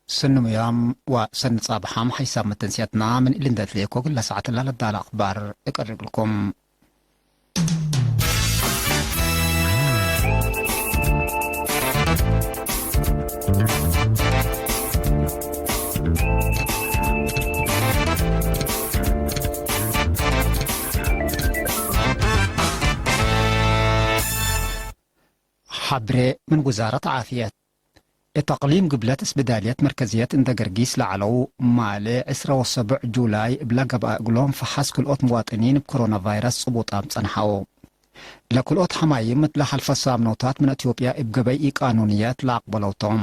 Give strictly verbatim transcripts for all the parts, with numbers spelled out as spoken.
ሰኒ ሙያም ወሰኒ ጻብሓም ሓይሳብ መተንስያትና ምን እሊ እንዴ ትሌኮ እግለ ሰዓት ለለዳለ አኽባር እቀርብልኩም። ሐብሬ ምን ውዛረት ዓፍየት። እት አቅሊም ግብለት እስብዳልየት መርከዝየት እንደ ገርጊስ ለዐለው ማሌ ዕስረ ወሰቡዕ ጁላይ እብለ ገብአ እግሎም ፈሐስ ክልኦት ምዋጥኒን እብ ኮሮና ቫይረስ ጽቡጣም ጸንሐው። ለክልኦት ሐማይም እት ለሐልፈ ሳምኖታት ምን አትዮጵያ እብ ገበይ ኢቃኑንየት ለአቅበለው ቶም።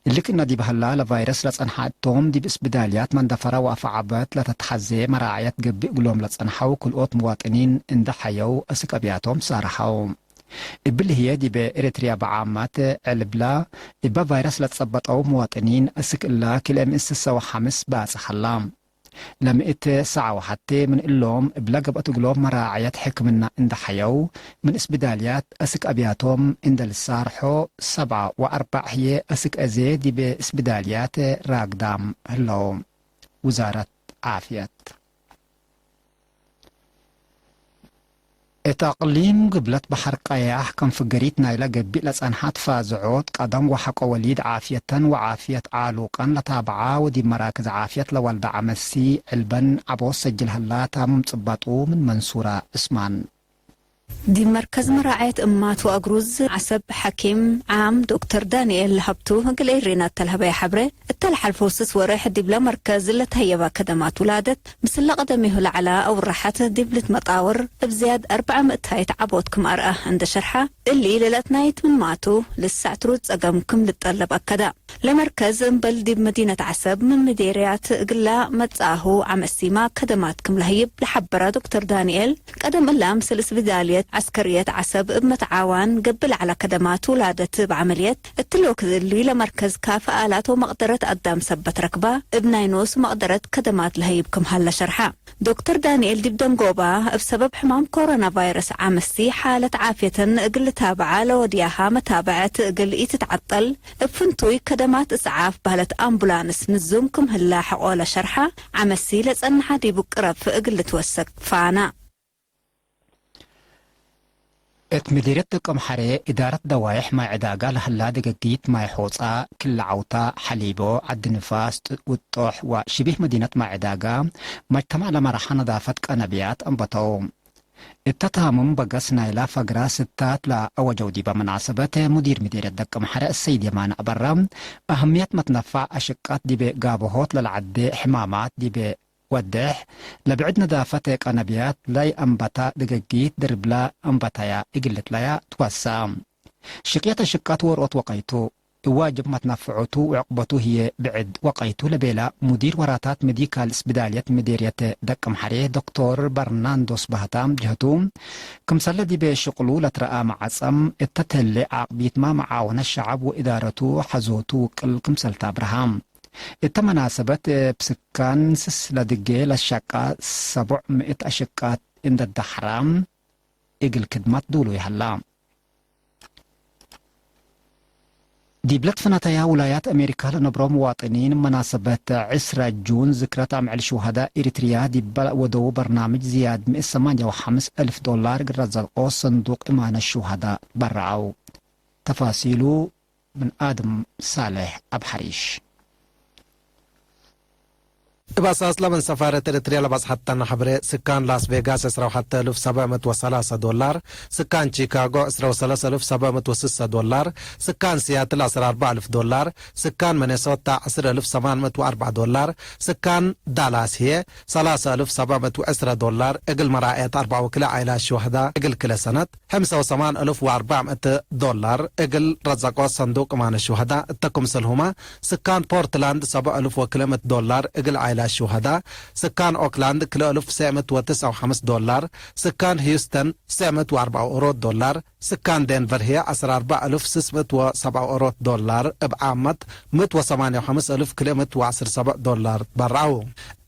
እሊ ክእነ ዲብ ሀላ ለቫይረስ ለጸንሐ እቶም ዲብ እስብዳልያት መንደፈረ ወአፍዓበት ለተትሐዜ መራዐየት ገብእ እግሎም ለጸንሐው ክልኦት ምዋጥኒን እንደ ሐየው አስክ አብያቶም ሳርሐው። እብሊ ህዬ ዲበ ኤረትርያ በዓመት ዕልብላ እበ ቫይረስ ለትጸበጠው ምዋጥኒን አስክ እላ ክልኤ ምእት ስሰ ወሐምስ ባጽሕ ሀላ። ለምእት ሰዐ ወሐቴ ምን እሎም እብለ ገብአት እግሎም መራዐየት ሕክምና እንደ ሐየው፣ ምን እስብዳልያት አስክ አብያቶም እንደ ልሳርሖ ሰብዓ ወአርበዕ ህዬ አስክ አዜ ዲበ እስብዳልያት ራግዳም ህለው። ውዛረት ዓፍየት። እት አቅሊም ግብለት በሐር ቀያሕ፣ ከም ፍገሪት ናይለ ገብእ ለጸንሐት ፋዝዖት ቀደም ወሐቆ ወሊድ ዓፍየተን ወዓፍየት ዓሉቀን ለታብዓ ወዲብ መራክዝ ዓፍየት ለወልደ ዐመሲ ዕልበን ዐቦት ሰጅል ሀላ። ታምም ጽባጡ ምን መንሱራ እስማን። ዲብ መርከዝ መራዐየት እማት ወአግሩዝ ዐሰብ ሐኪም ዓም ዶክተር ዳንኤል ሀብቱ እግል ኤሪና እተ ለሀበየ ሐብሬ፣ እተ ለሐልፈው ስስ ወሬሕ ዲብለ መርከዝ ለተህየባ ከደማት ውላደት፣ ምስለ ቀደሚሁ ለዐለ አውራሐት ዲብ ልትመጣወር፣ እብ ዝያድ አርበዕ ምእታይት ዐቦት ክም አርአ እንደ ሸርሐ፣ እሊ ለለአትናይት ምንማቱ፣ ልሳዕ ትሩድ ጸገም ክም ልትጠለብ አከደ። ለመርከዝ እምበል ዲብ መዲነት ዐሰብ ምን ምዴርያት እግላ መጽአሁ ዐመሲማ ከደማት ክም ለህይብ ለሐበረ ዶክተር ዳንኤል፣ ቀደም እላ ምስል እስብዳልየት ዐስከርየት ዐሰብ እብ መትዓዋን ገብእ ለዐለ ከደማት ውላደት እብ ዐመልየት እትሊ ወክድ እሊ ለመርከዝ ካፊ አላት ወመቅደረት አዳም ሰበት ረክባ፣ እብ ናይ ኖሱ መቅደረት ከደማት ለሀይብ ክም ሀለ ሸርሐ። ዶክተር ዳንኤል ዲብ ደንጎባ፣ እብ ሰበብ ሕማም ኮሮና ቫይረስ ዐመሲ፣ ሓለት ዓፍየተን እግል ልታብዓ ለወድያሃ መታብዐት እግል ኢትትዐጠል፣ እብ ፍንቱይ ከደማት እስዓፍ በህለት አምቡላንስ ንዙም ክም ህላ ሐቆለ ሸርሐ፣ ዐመሲ ለጸንሐ ዲቡ ቅረፍ እግል ልትወሰክ ፋና። እት ምዲርየት ደቀምሐሬ፣ እዳረት ደዋይሕ ማይ ዕዳጋ ለህላ ደገጊት ማይ ሖጻ፣ ክለ ዐውታ፣ ሐሊቦ፣ ዐዲ ንፋስ፣ ውጦሕ ወሽቢህ መዲነት ማይ ዕዳጋ፣ መጅተማዕ ለመርሐ ነዳፈት ቀነብያት አንበተው። እተ ታምም በገስ ናይላ ፈግራ ስታት ለአወጀው ዲበ መናሰበት፣ ሙዲር ምዲርየት ደቀምሐሬ አሰይድ የማነ አበራ፣ አህምየት መትነፋዕ አሽቃት ዲበ ጋብሆት ለለዐዴ ሕማማት ዲበ ወዴሕ፣ ለብዕድ ነዳፈት ቀነብያት ላይ አንበታ ደገጊት ድርብላ አንበታያ እግል ልትለያ ትወሳ። ሽቅየት አሽቃት ወርኦት ወቀይቱ፣ እዋጅብ መትነፍዖቱ ወዕቅበቱ ህዬ ብዕድ ወቀይቱ ለቤላ ሙዲር ወራታት መዲካል እስብዳልየት ምዴርየት ደቀምሐሬ ዶክቶር በርናንዶስ ባህታም ጀህቱ፣ ክምሰለ ዲበ ሽቅሉ ለትረአ መዓጸም እተ ተሌ ዓቅቢትማ መዓወነት ሸዐብ ወእዳረቱ ሐዞቱ ውቅል ክምሰል ታብረሃ። እተ መናሰበት እብ ስካን ስስ ለድጌ ለሸቃ ሰቦዕ ምእት አሽቃት እንደ ደሐራ እግል ክድመት ዱሉይ ሀላ። ዲብለ ትፍነተያ ውላያት አሜሪካ ለነብሮ ምዋጥኒን መናሰበት ዕስረ ጁን ዝክረት አምዕል ሹሀዳ ኤሪትርያ ዲበ ወደው በርናምጅ ዝያድ ምእት ሰማንያ ወሐምስ አልፍ ዶላር እግል ረዘቆ ሰንዱቅ እማነት ሹሀዳ በረዐው። ተፋሲሉ ምን አድም ሳልሕ አብ ሐሪሽ። እብ አሳስ ለምን ሰፋረት ኤሪትርያ ለበጽሐተነ ሐብሬ፣ ስካን ላስ ቬጋስ ዕስራ ወሐተ አልፍ ሰብዕ ምእት ወሰላሰ ዶላር፣ ስካን ቺካጎ ዕስራ ወሰለስ አልፍ ሰብዕ ምእት ወስሰ ዶላር፣ ስካን ሲያትል ዐስራ አርበዕ አልፍ ዶላር፣ ስካን ሚኔሶታ ዐስር አልፍ ሰማን ምእት ወአርበዕ ዶላር፣ ስካን ዳላስ ህዬ ሰላሰ አልፍ ሰብዕ ምእት ወዕስረ ዶላር እግል መራኤት አርበዕ ወክልኤ ዓኢላት ሹሀዳ እግል ክለ ሰነት፣ ሕምሰ ወሰማን አልፍ ወአርበዕ ምእት ዶላር እግል ረዘቆ ሰንዱቅ እማነ ሹሀዳ እተ ክምሰልሁመ፣ ስካን ፖርትላንድ ሰብዕ አልፍ ወክልኤ ምእት ዶላር እግል ዓኢላት ሹሀዳ፣ ስካን ኦክላንድ ክልኤ አልፍ ሰዕ ምእት ወትስዐ ወሐምስ ዶላር፣ ስካን ሂዩስተን ሰዕ ምእት ወአርበዕ ወአሩበዕ ዶላር፣ ስካን ዴንቨር ህዬ ዐስር አርበዕ አልፍ ስስ ምእት ወሰብዕ ወአሩበዕ ዶላር እብ ዓመት ምእት ወሰማንያ ወሐምስ አልፍ ክልኤ ምእት ወዐስር ሰብዕ ዶላር በረዐው።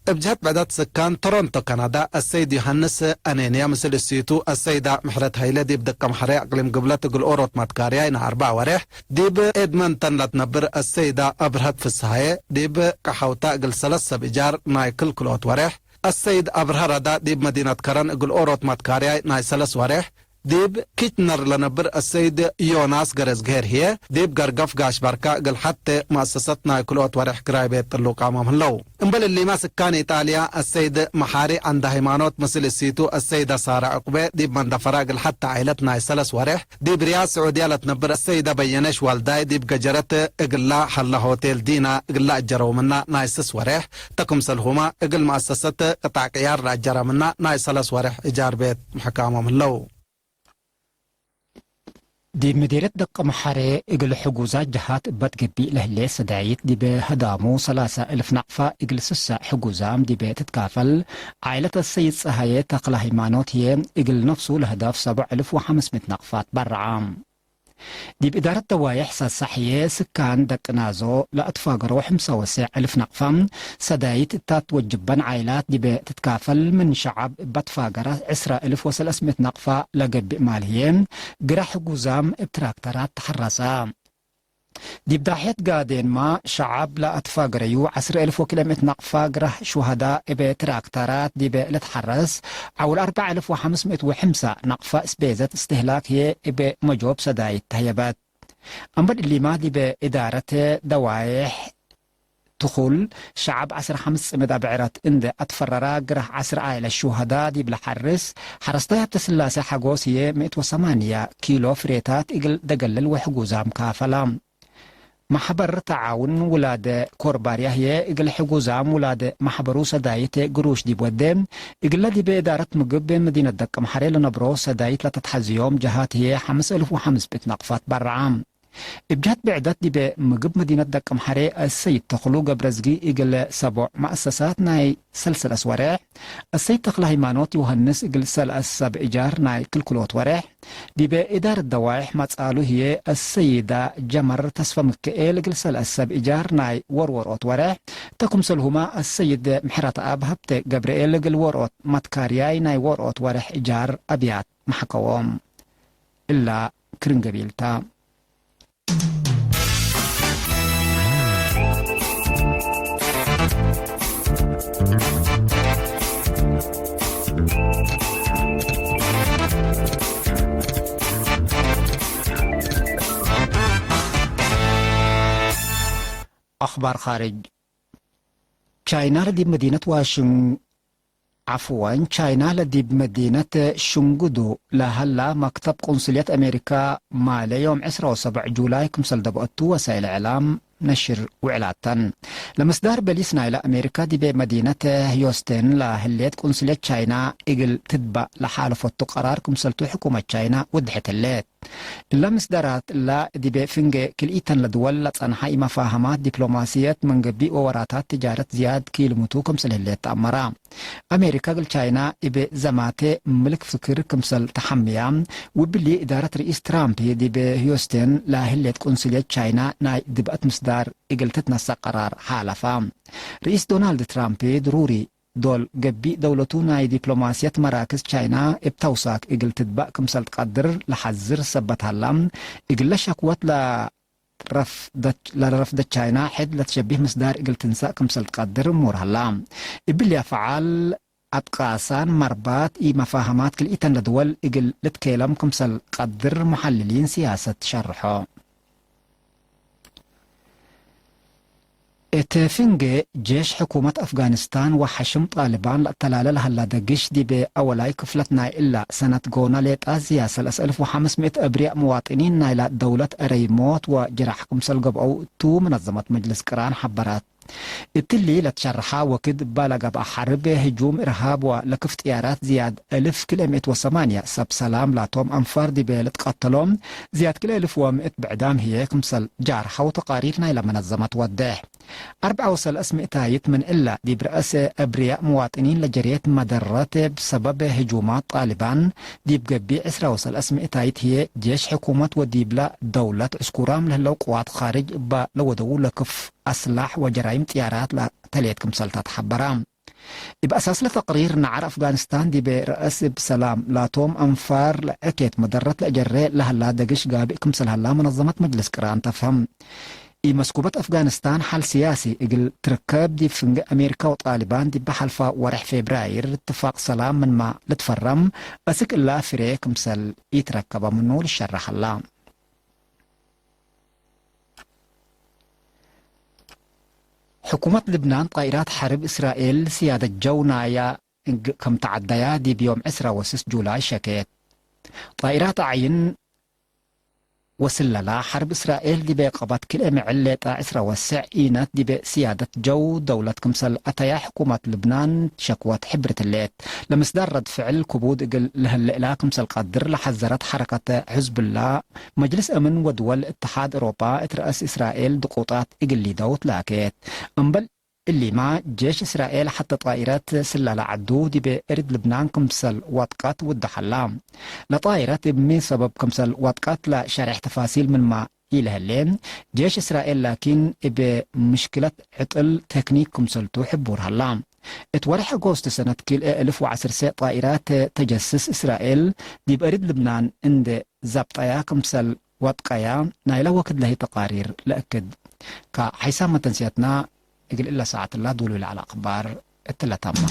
እብ ጀህት ብዕደት ስካን ቶሮንቶ ካናዳ፣ አሰይድ ዮሐንስ አኔንያ ምስል እሲቱ አሰይዳ ምሕረት ሀይለ ዲብ ደቀምሐሬ አቅሊም ግብለት እግል ኦሮት ማትካርያይ ናይ አርበዕ ወሬሕ፣ ዲብ ኤድመንተን ለትነብር አሰይዳ አብርሀት ፍስሃየ ዲብ ቀሐውታ እግል ሰለስ ሰብ እጃር ናይ ክል ክልኦት ወሬሕ፣ አሰይድ አብርሀ ረዳ ዲብ መዲነት ከረን እግል ኦሮት ማትካርያይ ናይ ሰለስ ወሬሕ፣ ዲብ ኪችነር ለነብር አሰይድ ዮናስ ገረዝግሄር ህዬ፣ ዲብ ገርገፍ ጋሽ ባርካ እግል ሐቴ መአሰሰት ናይ ክልኦት ወሬሕ ግራይ ቤት ጥሉቃሞም ህለው። እምበል እሊመ ስካን ኢጣልያ አሰይድ መሓሪ ዐንደ ሃይማኖት ምስል እሲቱ አሰይደ ሳረ ዕቁቤ ዲብ መንደፈራ እግል ሐቴ ዓይለት ናይ ሰለስ ወሬሕ፣ ዲብ ሪያድ ስዑድያ ለትነብር አሰይደ በየነሽ ዋልዳይ ዲብ ገጀረት እግላ ሀለ ሆቴል ዲና እግላ አጀረው ምና ናይ ስስ ወሬሕ፣ ተክምሰልሁመ እግል መአሰሰት ቅጣዕ ቅያር ለአጀረ ምና ናይ ሰለስ ወሬሕ እጃር ቤት ምሕካሞም ህለው። ዲብ ምዴርየት ደቀምሐሬ እግል ሕጉዛት ጀሃት እበት ገብእ ለህሌት ሰዳይት ዲብ ህዳሙ ሰላሳ እልፍ ናቅፋ እግል ስሰዕ ሕጉዛም ዲብ ትትካፈል ዓይለት አሰይድ ጸሃየ ተክለ ሃይማኖት ህዬ እግል ነፍሱ ለህዳፍ ሰቡዕ እልፍ ወሐምስ ምእት ናቅፋ ትበረዐ። ዲብ እዳረት ደዋዬሕ ሳሳሕ ህዬ ስካን ደቂ ናዞ ለአትፋገረው ሕምሳ ወሰዕ እልፍ ናቅፋ ሰዳይት እታ ትወጅበን ዓይላት ዲብ ትትካፈል ምን ሸዐብ እበ ትፋገረ ዕስራ እልፍ ወሰለስ ምእት ናቅፋ ለገብእ ማል ህዬ፣ ግረ ሕጉዛም እብ ትራክተራት ተሐረሰ። ዲብ ዳሕየት ጋዴንማ ሸዐብ ለአትፋገረዩ ዐስር እልፍ ወክልኤ ምእት ናቅፋ፣ ግረ ሹሀዳ እብ ትራክተራት ዲብ ልትሐረስ፣ ዐውል አርበዕ እልፍ ወሐምስ ምእት ወሕምሳ ናቅፋ እስቤዘት እስትህላክ ህዬ እብ መጆብ ሰዳይት ተህየበት። አምበል እሊማ ዲብ እዳረት ደዋዬሕ ትኩል ሸዐብ ዐስር ሐምስ ጽምድ አብዕረት እንዴ አትፈረራ፣ ግረህ ዐስር ዓኢለት ሹሀዳ ዲብ ለሐርስ፣ ሐረስታይ ሀብተስላሴ ሐጎስ ህዬ ምእት ወሰማንያ ኪሎ ፍሬታት እግል ደገልል ወሕጉዛም ካፈላ። መሕበር ተዓውን ውላደ ኮርባርያ ህዬ እግል ሕጉዛም ውላደ መሕበሩ ሰዳይት ግሩሽ ዲብ ወዴ፣ እግለ ዲብ እዳረት ምግብ መዲነት ደቀምሐሬ ለነብሮ ሰዳይት ለተትሐዝዮም ጀሃት ህዬ ሐምስ እልፍ ወሐምስ ምእት ናቅፋ ትበረዐ። እብ ጀህት ብዕደት ዲበ ምግብ መዲነት ደቀምሐሬ አሰይድ ተክሉ ገብረዝጊ እግል ሰቦዕ መአሰሳት ናይ ሰልሰለስ ወሬሕ፣ አሰይድ ተክለ ሃይማኖት ዮሐንስ እግል ሰለአስ ሰብ እጃር ናይ ክልክልኦት ወሬሕ፣ ዲበ እዳረት ደዋይሕ መጻሉ ህዬ አሰይዳ ጀመር ተስፈ ምክኤል እግል ሰለአስ ሰብ እጃር ናይ ወርወርኦት ወሬሕ፣ ተክምሰልሁመ አሰይድ ምሕረተአብ ሀብተ ገብርኤል እግል ወርኦት መትካርያይ ናይ ወርኦት ወሬሕ እጃር አብያት መሐከዎም። እላ ክርን ገቢል ተ። አኽባር ኻርጅ። ቻይና ለዲብ መዲነት ዋሽንግ-፣ ዓፍወን፣ ቻይና ለዲብ መዲነት ሽንጉዱ ለሀላ መክተብ ቁንስልየት አሜሪካ ማሌ ዮም ዕስራ ወሰብዕ ጁላይ ክምሰል ደብአቱ ወሳይል እዕላም ነሽር ውዕላተን። ለምስዳር በሊስ ናይለ አሜሪካ ዲቤ መዲነት ህዮስቴን ለህሌት ቁንስልየት ቻይና እግል ትድባእ ለሓለፈቱ ቀራር ክምሰልቱ ሕኩመት ቻይና ውድሐት ህሌት። እለ ምስዳራት እላ ዲቤ ፍንጌ ክልኢተን ለድወል ለጸንሐ ኢመፋሀማት ዲፕሎማስየት ምን ገብእ ወወራታት ትጃረት ዝያድ ክኢልሙቱ ክምሰል ህሌት ተአመራ። አሜሪካ እግል ቻይና እብ ዘማቴ ምልክ ፍክር ክምሰል ተሐምያ፣ ወእብሊ እዳረት ርኢስ ትራምፕ ዲብ ህዮስቴን ለህሌት ቁንስልየት ቻይና ናይ ድብአት ምስዳር እግል ትትነሰእ ቀራር ሓለፋ። ርኢስ ዶናልድ ትራምፕ ድሩሪ ዶል ገብእ ደውለቱ ናይ ዲፕሎማስየት መራክዝ ቻይና እብ ተውሳክ እግል ትድባእ ክምሰል ትቀድር ለሐዝር ሰበት ሀላ፣ እግለ ሸክወት ለ ረፍደት፣ ለረፍደት ቻይና ሕድ ለትሸቢህ ምስዳር እግል ትንሳእ ክምሰል ትቀድር እሙር ሀላ። እብሊ አፍዓል አትቃሳን መርባት ኢመፋህማት ክልኢተን ለድወል እግል ልትኬለም ክምሰል ቀድር ሙሐልሊን ሲያሰት ሸርሖ። እት ፍንጌ ጄሽ ሕኩመት አፍጋኒስታን ወሐሽም ጣልባን ለአተላለ ለሀላ ደግሽ፣ ዲብ አወላይ ክፍለት ናይ እላ ሰነት ጎነ ሌጣ ዝያድ ሰለስ እልፍ ወሐምስ ምእት አብርያእ መዋጥኒን ናይላ ደውለት እረይ ሞት ወጅራሕ ክምሰል ገብአው እቱ መነዘመት መጅልስ ቅራን ሐበረት። እትሊ ለትሸርሐ ወክድ እባ ለገብአ ሐርብ ህጁም እርሃብ ወለክፍ ጥያራት ዝያድ እልፍ ክልኤ ምእት ወሰማንያ ሰብ ሰላም ላቶም አንፋር ዲብ ልትቀተሎም ዝያድ ክልኤ እልፍ ወምእት ብዕዳም ህዬ ክምሰል ጃርሐው ተቃሪር ናይለ መነዘመት ወዴሕ። አርበዕ ወሰለስ ምእታይት ምን እላ ዲብ ረአሰ አብርያእ መዋጥኒን ለጀርየት መደረት ብሰበብ ህጁማት ጣልባን ዲብ ገብእ ዕስራ ወሰለስ ምእታይት ህዬ ጄሽ ሕኩመት ወዲብላ ደውለት ዕስኩራም ለህለው ቅዋት ካርጅ እባ ለወደዉ ለክፍ አስላሕ ወጀራይም ጥያራት ለተሌት ክምሰልታ ተሐበራ። እብ አሳስ ለተቅሪር፣ ነዓር አፍጋኒስታን ዲበ ረአስ እብ ሰላም ላቶም አንፋር ለዐኬት መደረት ለአጀሬ ለሀላ ደግሽ ጋብእ ክምሰል ሀላ መነዘመት መጅልስ ቅራን ተፍሀም። ኢመስኩበት አፍጋኒስታን ሐል ስያሲ እግል ትርከብ፣ ዲብ ፍንጌ አሜሪካ ወጣሊባን ዲበ ሐልፋ ወሬሕ ፌብራይር እትፋቅ ሰላም ምንማ ልትፈረም፣ አስክ እላ ፍሬ ክምሰል ኢትረከበ ምኑ ልሸረሕ ሀላ። ሕኩመት ልብናን ጣኢራት ሐርብ እስራኤል ስያደት ጀው ናያ እግ-፣ ከም ተዐደያ ዲብ ዮም ዕስራ ወስስ ጁላይ ሸኬት። ጣኢራት አዕይን ወስለላ ሐርብ እስራኤል ዲበ ቀበት ክልኤ ምዕል ሌጠ ዕስራ ወስዕ ኢነት ዲበ ስያደት ጀው ደውለት ክምሰል አተያ ሕኩመት ልብናን ሸክወት ሕብርት ህሌት። ለምስዳር ረድ ፍዕል ክቡድ እግል ለህለ እላ ክምሰል ቀድር ለሐዘረት ሐረከት ሕዝብላ፣ መጅልስ አምን ወድወል እትሓድ አውሮጳ እት ረአስ እስራኤል ድቁጣት እግል ሊደው ትላኬት። እምበል እሊማ፣ ጄሽ እስራኤል ሐተ ጣኢረት ስለላ ዐዱ ዲብ እርድ ልብናን ክምሰል ወጥቀት ውዶ ሐላ። ለጣኢረት እብ ሚ ሰበብ ክምሰል ወጥቀት ለሸሬሕ ተፋሲል ምንማ ኢለህሌ፣ ጄሽ እስራኤል ላኪን እብ ምሽክለት ዕጥል ቴክኒክ ክምሰልቱ ሕቡር ሀላ። እት ወሬሕ አጎስት ሰነት ክልኤ እልፍ ወዐስር ጣኢራት ተጀስስ እስራኤል ዲብ እርድ ልብናን እንዴ ዛብጠያ ክምሰል ወጥቀያ ናይለ ወክድ ለህይ ተቃሪር ለእክድ። ከሐይሳም መተንስያትና እግል እለ ሳዐትላ ዱሉይ ለዐለ አክባር እትለ ታማ።